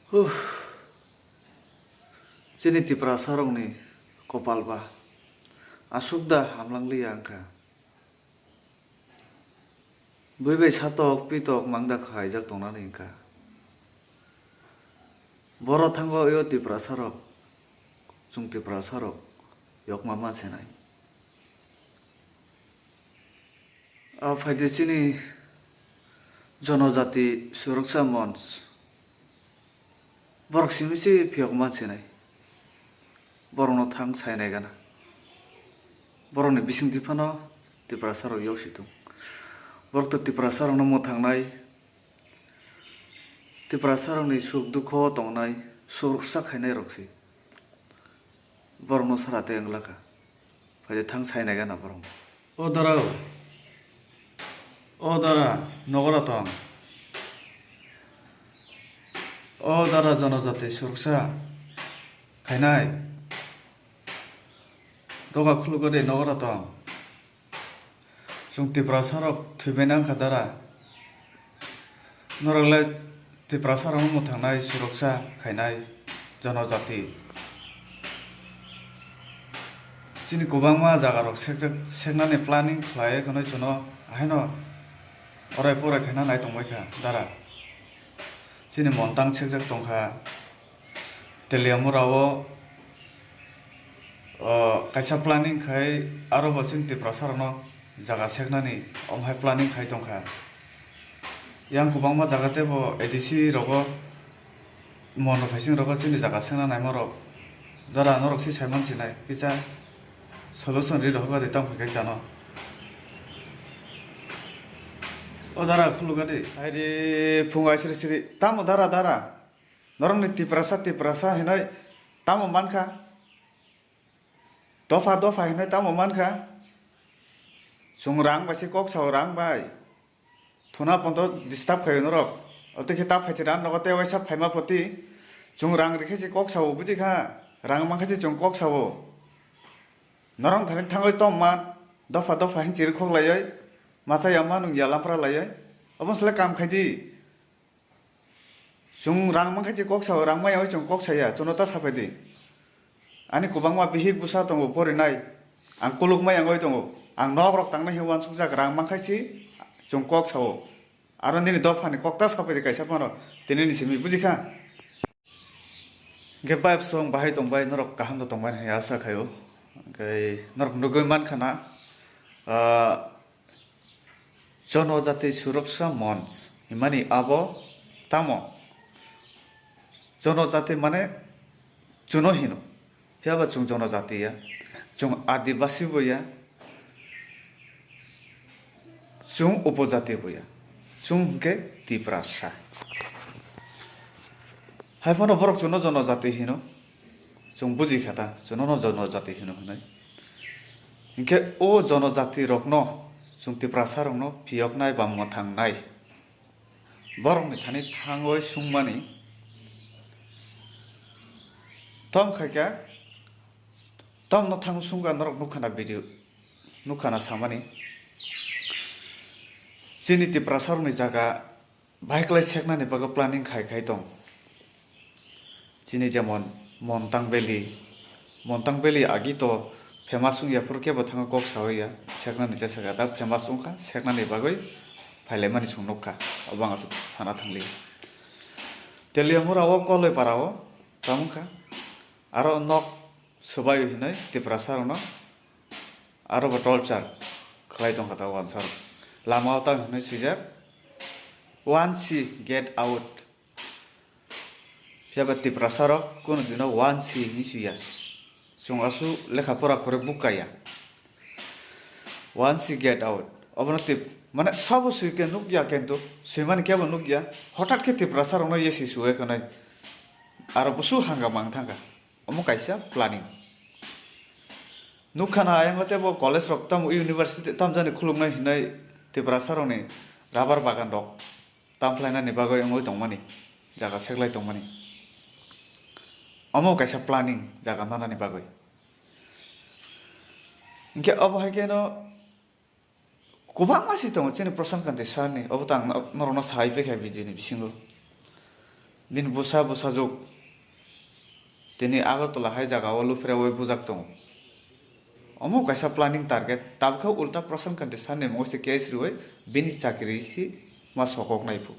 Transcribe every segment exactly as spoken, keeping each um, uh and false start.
Huh. Chini Tiprasarokni kopal ba aswk da hamlangliya wngkha. Bui bai satok pitok mangda khaijak tongnani wngkha. Borok thango o Tiprasarok, chwng Tiprasarok yokma ma senai. A phaidi chini Jonojati Suroksha Monch. Borok simi se phiyok man sinai. Borokno thang sainai gana. Borokni bisingtwi phano Tiprasarok yok si thung. Borok to Tiprasarokno mwthangnai, Tiprasarokni suk dukho tongnai, suroksha khainai rok si. Borokno sara tei wngla kha. Phaidi thang sainai gana borokno. O dara, o dara, nogo ra tong. O dara, Jonojati Suroksha khainai. Doga khulukgo de, nogo ra tong. Chwng Tiprasarok thwibaina wngkha dara. Norok le Tiprasarokno mwthangnai, suroksha khainai, Jonojati. Chini kwbangma jagarok sekjak, seknani planning khlai khwnwi chwngno ahaino orai porai khaina nai tongbai kha dara. Chini Montang sekjak tongkha, Teliamura o, o, kaisa planning khai aro bo chini Tiprasa rokno jaga seknani omhai planning khai tongkha. Yang kwbangma jaga teibo A D C rogo, mon rok phaising rogo chini jaga sekna naima rok dara norok si saiman sinai kisa solution ri rok di tang phai chano. O dara khulugadi. Airi phung aisiri siri tamo dara dara. Norokni Tiprasa, Tiprasa hinoi tamo mankha? Dopha, dopha hinoi tamo mankha? Chwng rang bai se kok sao, rang bai. Thuna pondo disturb khaio norok. Ote khe ta phaichira nogo tei waisa phaima poti. Chwng rang rikhe se kok sao, buji kha? Rang mankha se chwng kok sao. Norok thani thangoi tom man. Dopha, dopha hin chiri khok laioi. Masa ya manung ya lampra laioi. Obo sle kam khai di. Chwng rang mankha se kok sao, rang maya oi chwng kok saya, chwngno ta sapai di. Ani kwbangma bihik bwsa tongo porinai, ang kuluk maya oi tongo, ang nok rok tangna hinwi uansukjak, rang mankha se chwng kok sao. Aro nini dophani kok ta sapai di kaisa phano, tini ni simi buji kha. Hwnkhe bai bwswng bahai tongbai, norok kaham no tongbai hinwi asa khaio. Hwnkhe norok nugwi mankha na, ah, Jonojati Suroksha Monch himani abo tamo? Jonojati mane chwngno hino, phiyaba chwng jonojati ya, chwng adibasi bo ya, chwng upojati bo ya, chwng hwnkhe Tiprasa. Hai phano borok chwngno jonojati hino, chwng buji kha ta, chwngno no jonojati hino hwnwi. Hinkhe o jonojati rokno chwng Tiprasa rokno phiyoknai ba mwthangnai borokni thani thangwi sungmani tom khaikha, tomno thang sungkha norok nukha na video, nukha na samani chini Tiprasa rokni jaga. Bike lai seknani bagwi planning khai khai tong. Chini jemon Montang Valley, Montang Valley agi to famous wngya phuru kebo thango kok sawi ya, seknani jesa da famous wngkha, seknani bagwi phailaimani chwng nukha, obo ang aswk sana thangli. Teliamura o Koloi para o tamo wngkha, aro nok swbai hinwi Tiprasa rokno aro bo torture khlai tongkha ta uansarok. Lama o tang hinwi swijak, "One C, get out." Phiya ba Tiprasa rok kunu dino "One C" hinwi swiya. Chwng asu lekha pora kwrwi bukaya. "One C, get out." Obono tip, mane sabo swi khe nukya, kintu swimani kebo nukya. Hothat khe Tiprasa rokno yesi suwe kwnai. Aro busu hanga mang thangkha. Omo kaisa planning. Nukha na ayang tei bo college rok tamo university tamo jani khuluknai hinwi Tiprasa rokni rubber bagan rok tam phlainani bagwi wngwi tongmani, jaga seklai tongmani. Omo kaisa planning jaga nanani bagwi. Hinkhe obo hai khe no Kwbangma si tongo chini Prashant Kanti sir ni, obo tang norokno sai pekha video ni bisingo. Bini bwsa bwsajwk tini Agartala hai jagao luphireui bujak tongo. Omo kaisa planning target, tabukhe ulta Prashant Kanti sir ni mungo se case rwui bini chakri se ma sokoknai phu.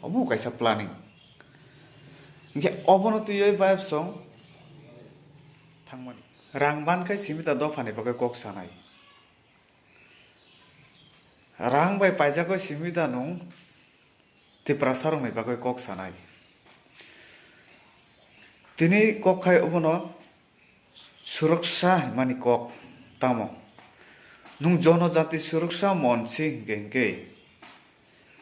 Omo kaisa planning. Hinkhe obono twiwi bayapsong thangmani. Rang ban khe simi da dophani bagwi kok sanai. Rang bai paijagwi simi da nwng Tiprasa rokni bagwi kok sanai. Tini kok khai obono Suroksa hwnmani kok tamo? Nwng Jonojati Suroksa Mon se hinkhe hinkhe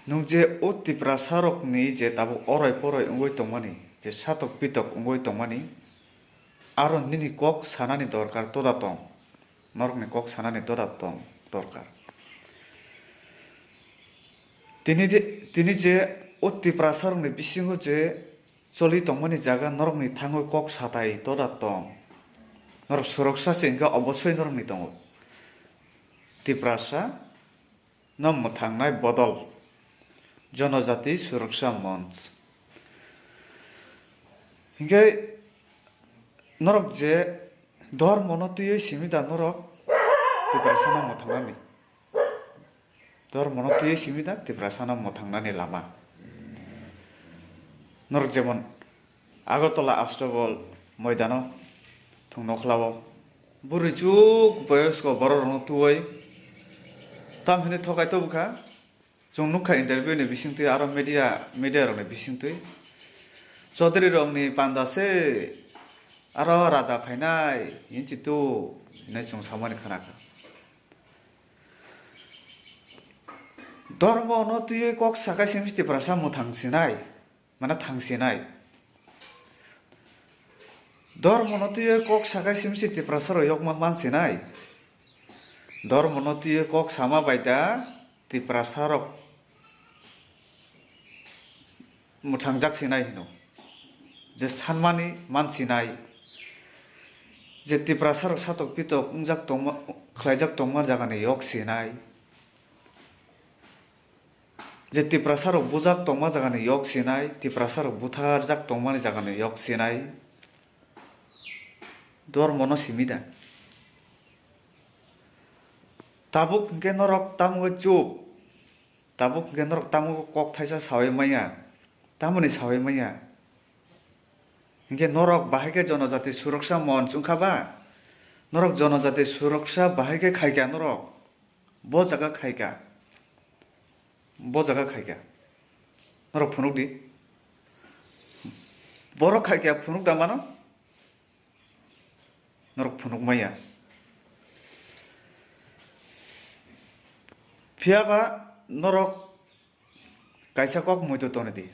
nwng je o Tiprasa rokni je tabuk oroi poroi wngwi tongmani, je satok pitok wngwi tongmani, aro nini kok sanani dorkar toda tong, norokni kok sanani toda tong dorkar. Tini de, tini je o Tiprasa rokni bisingo je choli tongmani jaga norokni thangwi kok satai toda tong. Norok Suroksa se hinkhe obosoi norokni tongo. Tiprasa no mwthangnai bodol, Jonojati Suroksa Monch. Hinkhe norok je dhormo no twiwi simi da norok Tiprasa no mwthangnani. Dhormo no twiwi simi da Tiprasa no mwthangnani lama. Norok jemon Agartala Astabol moidano thwng nokhlao. Bwrwi chuk boyosko borok rokno twiwi tam hwnwi thokai tobwkha. Chwng nukha interview ni bisingtwi aro media, media rokni bisingtwi. Chaudhary rokni panda se aro raja phainai hinwi chitu hinwi chwng samani khnakha. Dhormo no twiwi kok sakai simi Tiprasa mwthang sinai, mane thang sinai. Dhormo no twiwi kok sakai simi Tiprasa rok yokma man sinai. Dhormo no twiwi kok sama bai da Tiprasa rok mwthangjak sinai hino. Je sanmani man sinai. Je Tiprasa rok satok pitok wngjak tongma, khlaijak tongma jagani yok sinai. Je Tiprasa rok bujak tongma jagani yok sinai, Tiprasa rok butharjak tongmani jagani yok sinai. Dhormo no simi da. Tabuk hinkhe norok tamo chup. Tabuk hinkhe norok tamo kok thaisa sawi manya. Tamoni sawi manya. Hinkhe norok bahai khe Jonojati Suroksa Monch wngkha ba? Norok Jonojati Suroksa bahai khe khaikha norok. Bo jaga khaikha. Bo jaga khaikha. Norok phunuk di. Borok khaikha phunuk da mano? Norok phunuk maya. Phiya ba norok kaisa kok muitu toni di.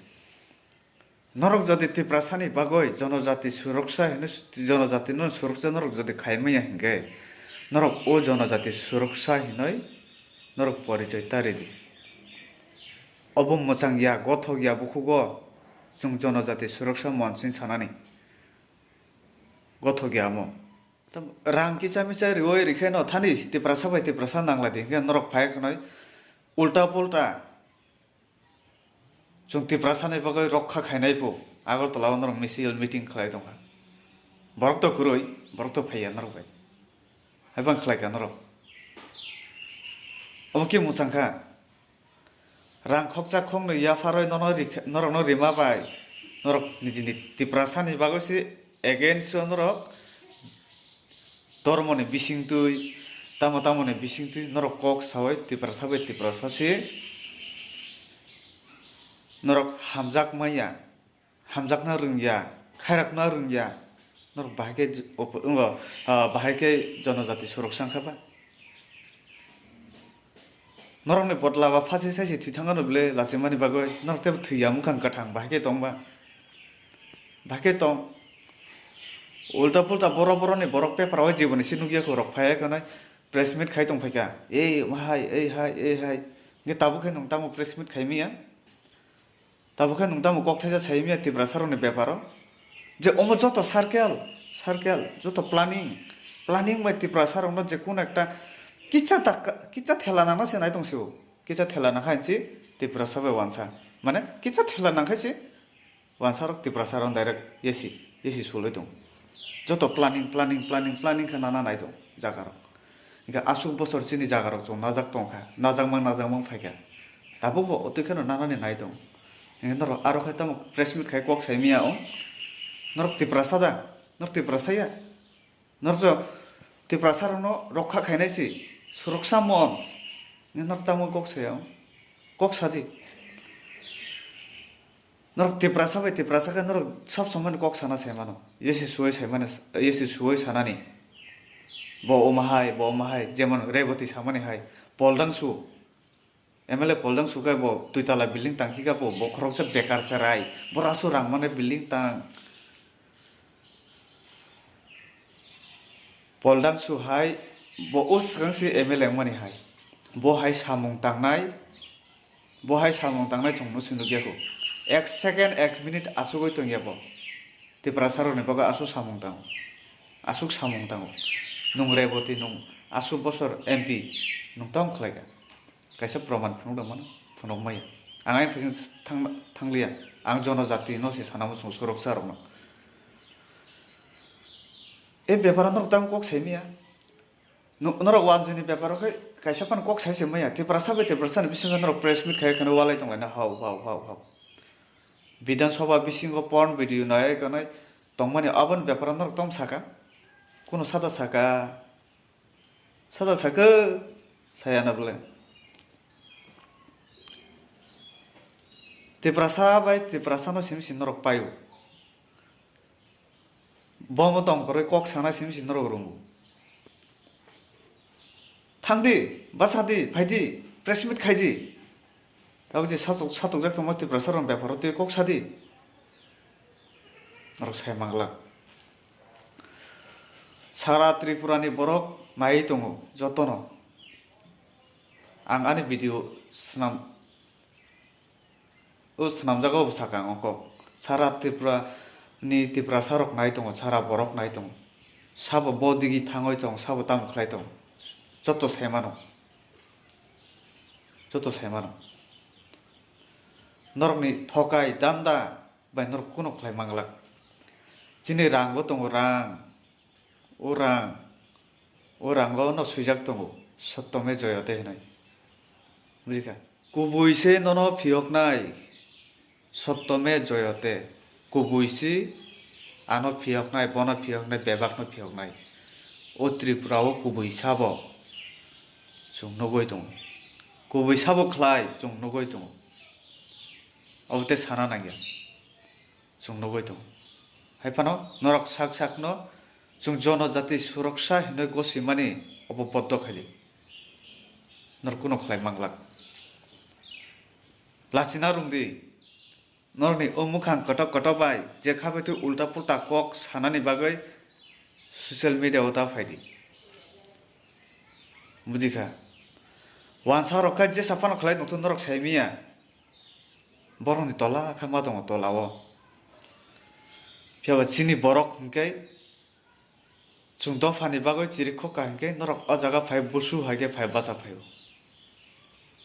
Norok jodi Tiprasani bagwi Jonojati Suroksa hino, Jonojati no Suroksa norok jodi khai maya hinkhe, norok o Jonojati Suroksa hinoi norok porichoi ta ridi. Obo mwchang ya, gothok ya bukhugo chwng Jonojati Suroksa Monch hwnwi sanani. Gothok ya omo. Tam, rang kisa misa riwi rikhe no thani Tiprasa bai Tiprasa nangla di hinkhe norok phai khwnoi ulta pulta. Chwng Tiprasani bagwi rokha khainai phu Agartala o norok misil meeting khlai tongkha. Borok to kwrwi, borok to phaiya norok bai. Hai bang khlaikha norok. Obo khe mwchangkha. Rang khoksa khoknwi yapharwi nono rikha, norokno rima bai. Norok nijini Tiprasani bagwi se against o norok. Dhormoni bisingtwi, tamo tamoni bisingtwi norok kok sawi Tiprasa bai Tiprasa se norok hamjak manya, hamjakna rwngya, khairakna rwngya, norok bahai khe j-, op-, wngo, ah, bahai khe Jonojati Suroksa wngkha ba? Norokni bodla ba phasi saisi thwi thangano bwle lachimani bagwi? Norok teibo thwiya, mukhang kwthang bahai khe tong ba? Bahai khe tong. Ulta pulta boro boroni borok paper o jiboni se nukya kho, rok phaiya khe nai press meet khai tong phaikha. Ei hai, ei hai, ei hai. Nge tabuk khe nwng tamo press meet khai manya? Tabuk khe nwng tamo kok thaisa sai manya Tiprasa rokni beparo? Je omo joto circle, circle, joto planning, planning bai Tiprasa rokno je kuno ekta kisa ta, kisa thela nangna se nai tong sio. Kisa thela nangkha hinsi Tiprasa bai wansa. Mane kisa thela nangkha se Wansarok Tiprasarok direct A C, A C sulwi tong. Joto planning, planning, planning, planning khe nana nai tong jagarok. Hingkhe aswk bosor chini jagarok chwng najak tongkha, najakmang, najakmang phaikha. Tabukbo otwi kheno nanani nai tong. Hingkhe norok aro khai tamo press meet khai kok saimaya o. Norok Tiprasa da? Norok Tiprasa ya? Norok Tiprasarokno rokha khainai si, suroksa mon. Norok tamo kok saya o? Kok sadi. Norok Tiprasa bai Tiprasa khe norok sob somani kok sana sai mano. A C suwai sai mani, A C suwai sanani. Bo omo hai, bo omo hai, jemon Reboti samani hai. Poldangsu. M L A Poldangsu khe bo duitala building tangkhi kha bo, bo khoroksa bekar cherai. Bo rasu rang mane building tang. Poldangsu hai bo o swkang se M L A wngmani hai. Bo hai samung tangnai, bo hai samung tangnai chwng no sinukya kho. Ek second, ek minute asugwi tongya bo. Tiprasa rokni bagwi aswk samung tango. Aswk samung tango. Nwng Reboti, nwng aswk bosor M P, nwng tamo khlaikha. Kaisa proman phunuk rok mano, phunuk maya. Ang ayang phaising thang-, thangliya. Ang jonojati no se sana muchung suroksa rokno. E bepar o norok tamo kok sai maya. No-, norok wanjwini bepar o khai kaisa phano kok sai se maya. Tiprasa bai Tiprasa ni bisingo norok press meet khai kheno walai tonglaina hau, hau, hau, hau. Bidhan Sabha bisingo porn video nai kanai tongmani aboni bepar o norok tamo saka? Kuno sada saka? Sada saka? Saya na bole. Tiprasa bai Tiprasa no sim sim norok paio. Bomo tong kwrwi kok sana sim sim norok rungo. Thangdi, bwsadi, phaidi, press meet khaidi. Tabuk je satok, satokjak tongma Tiprasa rok bepar o twi kok sadi. Norok sai manglak. Sara Tripura ni borok nai tongo jotono. Ang ani video swnam, o swnamjago bo saka ang o kok. Sara Tripura ni Tiprasa rok nai tongo, sara borok nai tongo. Sabo bo digi thangwi tong, sabo tamo khlai tong. Joto sai mano. Joto sai mano. Norokni thokai danda bai norok kuno khlai manglak. Chini rang bo tongo, rang. O rang, o rango no swijak tongo, Sottome Joyote hinwi. Bujikha? Kubui se nono phiyoknai, Sottome Joyote. Kubui se ano phiyoknai, bono phiyoknai, bebakno phiyoknai. O Tripura o kubui sabo chwng nugwi tongo. Kubui sabo khlai chwng nugwi tongo. Obo tei sana nangya. Chwng nugwi tongo. Hai phano norok sak sakno chwng jonojati suroksa hinwi gosimani obo boddo khaidi. Norok kuno khlai manglak. Lachina rwngdi. Norokni o mwkhang kotok kotok bai je khabaitwi ulta pulta kok sanani bagwi social media o ta phaidi. Bujikha? Wansa rok kha jesa phano khlai tongthok norok saimanya. Borokni tola kha ma tongo tola o. Phiya ba chini borok hinkhe chwng dophani bagwi chirikhokha hinkhe norok o jaga phai busu hai khe phai bacha phaio.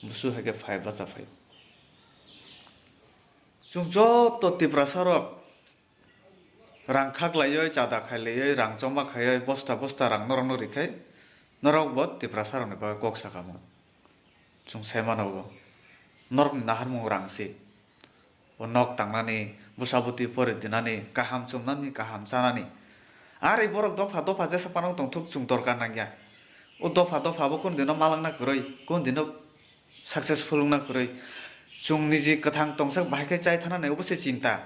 Busu hai khe phai bacha phaio. Chwng joto Tiprasa rok rang khaklaiwi, chada khailaiwi, rang choma khaiwi, bosta bosta rang norokno rikhai, norokbo Tiprasa rokni bagwi kok sakha mo. Chwng sai mano bo. Norokni naharmung rang se. Bo nok tangnani, bwsa bwtwi pori dinani, kaham chumnani, kaham chanani. Are borok dopha dopha jesa phano tongthok chwng dorkar nangya. O dopha dopha bo kun dino malangna kwrwi, kun dino successful wngna kwrwi. Chwng niji kwthang tongsak bahai khe chai thanani obo se chinta.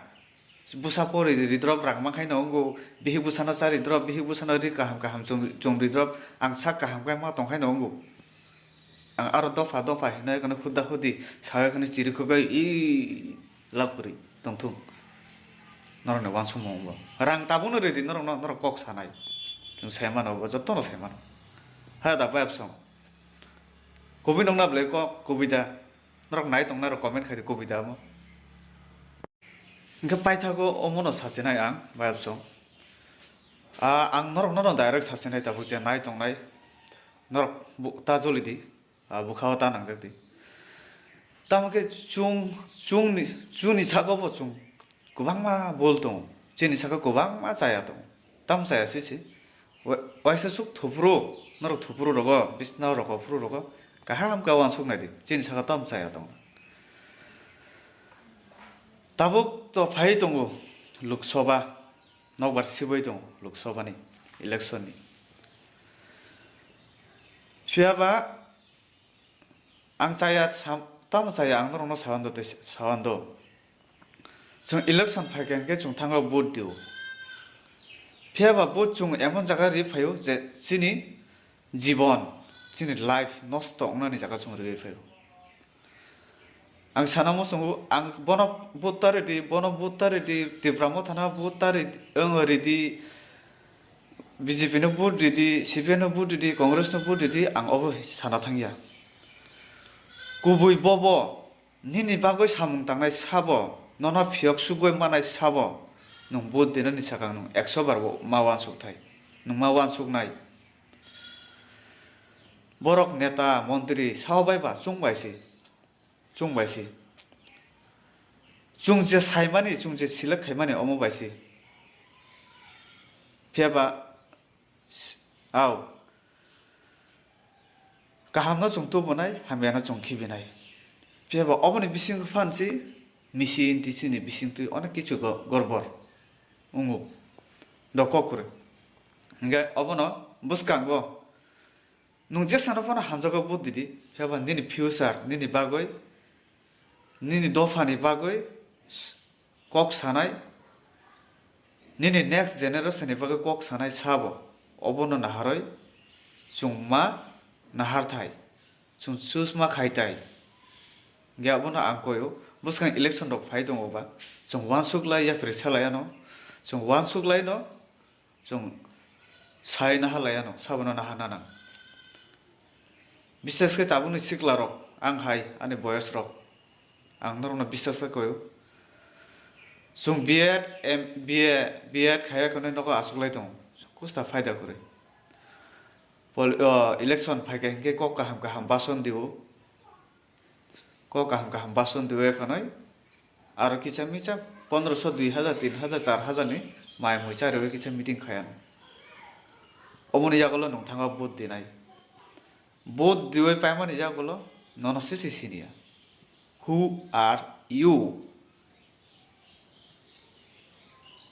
Bwsa pori ridrop rang mankhai no wngo, bihik bwsano cha ridrop, bihik bwsano ri kaham kaham chum, chum ridrop, ang sak kaham khe ma tongkhai no wngo. Ang aro dopha dopha hinai kheno huda hudi sawi kheno chirikhogwi i lab kwrwi tongthung. Norokni uansukmung bo. Rang tabukno ridi norokno, norok kok sanai. Chwng sai mano bo, jotono sai mano. Haya da bayapsong. Kubui nokna belai kok, kubui da. Norok nai tongnai rok comment khai di kubui da omo. Hingke paithago omono sachinai ang, bayapsong. A, ang norokno no direct sachinai tabuk je nai tongnai. Norok bu-, ta joli di, a, bwkha o ta nangjak di. Tamo khe chwng, chwngni, chwngni sago bo chwng, Kwbangma bul tongo, chini saka kwbangma chaya tongo. Tamo chaya sisi? Wa-, waisa suk thupuru, norok thupuru rogo, bisna rogo, phuru rogo, kaham khe uansuk nai di, chini saka tamo chaya tongo. Tabuk to phai tongo Lok Sabha, nokbar sibui tongo Lok Sabha ni election ni. Phiya ba ang chaya sam-, tamo chaya ang norokno sawan do tei sawan do. Chwng election phai khe hwnkhe chwng thango vote dio. Phiya ba vote chwng emon jaga ri phaio je chini jibon, chini life nosto wngnani jaga chwng riwi phaio. Ang sana muchungo, ang bono vote ta ridi, bono vote ta ridi, Tipra Mothano vote ta ridi, wng ridi, B J P no vote ridi, C P I M no vote ridi, Congress no vote ridi, ang obo sana thangya. Kubui bobo, nini bagwi samung tangnai sabo, nono phiyok sugwi manai sabo, nwng vote dinani sakang nwng ekso bar bo ma uansuk thai, nwng ma uansuknai. Borok neta, montri sao bai ba, chwng bai se. Chwng bai se. Chwng je saimani, chwng je select khaimani, omo bai se. Phiya ba, s-, au. Kahamno chwng tubunai, hamyano chwng khibinai. Phiya ba, oboni bising phan se, misi N T C ni bising twi onek kichu go-, gorbor. Wngo. Dokok kwrwi. Hingke obono bwskango Nwng jesano phano hamjago vote didi, phiya ba nini future, nini bagwi, nini dophani bagwi kok sanai, nini next generation ni bagwi kok sanai sabo, obono naharwi chwng ma naharthai, chwng choose ma khaitai. Hingke abono ang koyo, bwskang election rok phai tongo ba, chwng uansuk lai yapri sa lai ano, chwng uansuk lai no, Chwng sai naha laiya no, sabono naha nanang. Bishes khe tabukni sikla rok, ang hai, ani boyos rok, ang norokno bishes khe koyo. Chwng B Ed, M-, B A, B Ed khaiya khwnwi nogo achuklai tongo. Kusta phaida kwrwi. Pol-, o, election phaikha hinkhe kok kaham kaham bason diwo. Kok kaham kaham bason diwe khwnwi, aro kisa misa pondroso, dui hajar, tin hajar, char hajar ni mai mui chariwi kisa meeting khayano. Omoni yagulo nwng thango vote dinai. Vote diwi paimani yagulo nono sisi siniya. Who are you?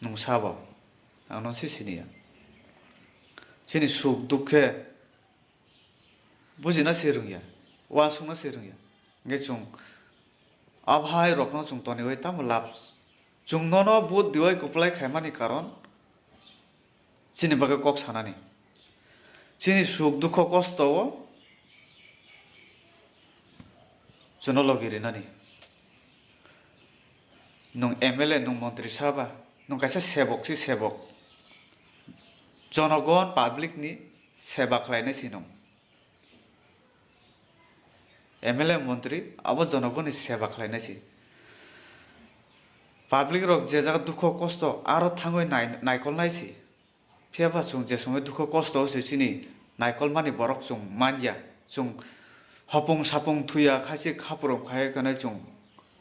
Nwng sabo, ang nono sisi siniya. Chini suk dukhe, bujina se rwngya, uansukna se rwngya. Hingke chwng abhai rokno chwng toniwi tamo lab? Chwng nono vote diwi kwplai khaimani karon chini bagwi kok sanani. Chini suk dukho kosto o chwngno logi rinani. Nwng M L A, nwng montri saba, nwng kaisa sebok si sebok. Jonogon, public ni seba khlainai si nwng. M L A montri abo jonogoni seba khlainai si. Public rok je jaga dukho kosto aro thangwi nai-, naikolnai si. Phiya ba chwng je songwi dukho kosto se chini naikolmani borok chwng manya. Chwng hopung sapung thuya khaisi khaprom khai khwnwi chwng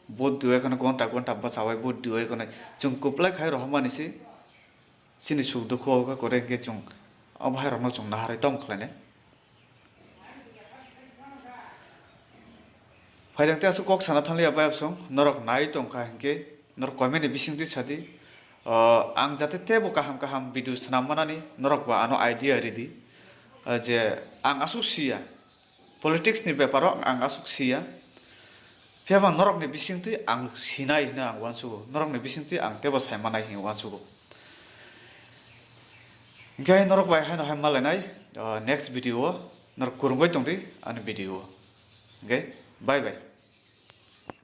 vote diwi khwnwi gonta gonta bwchawai vote diwi khwnwi chwng kwplai khai rohormani se. Chini suk dukhu o khe kwrwi khe chwng abo hai rokno chwng naharwi tong khlainai. Phaidang tei aswk kok sana thangliya bayapsong, norok nai tongkha hinkhe norok comment ni bisingtwi sadi. O, ang jate teibo kaham kaham video swnam manani norok ba ano idea ridi. O, je ang aswk siya, politics ni beparo ang aswk siya. Phiya ba norok ni bisingtwi ang sinai hino ang uansugo, norok ni bisingtwi ang teibo sai manai hino uansugo. Hinkhe norok bai haino hai malainai, o, next video o norok kwrwngwi tongdi ani video o. Hinkhe bye bye.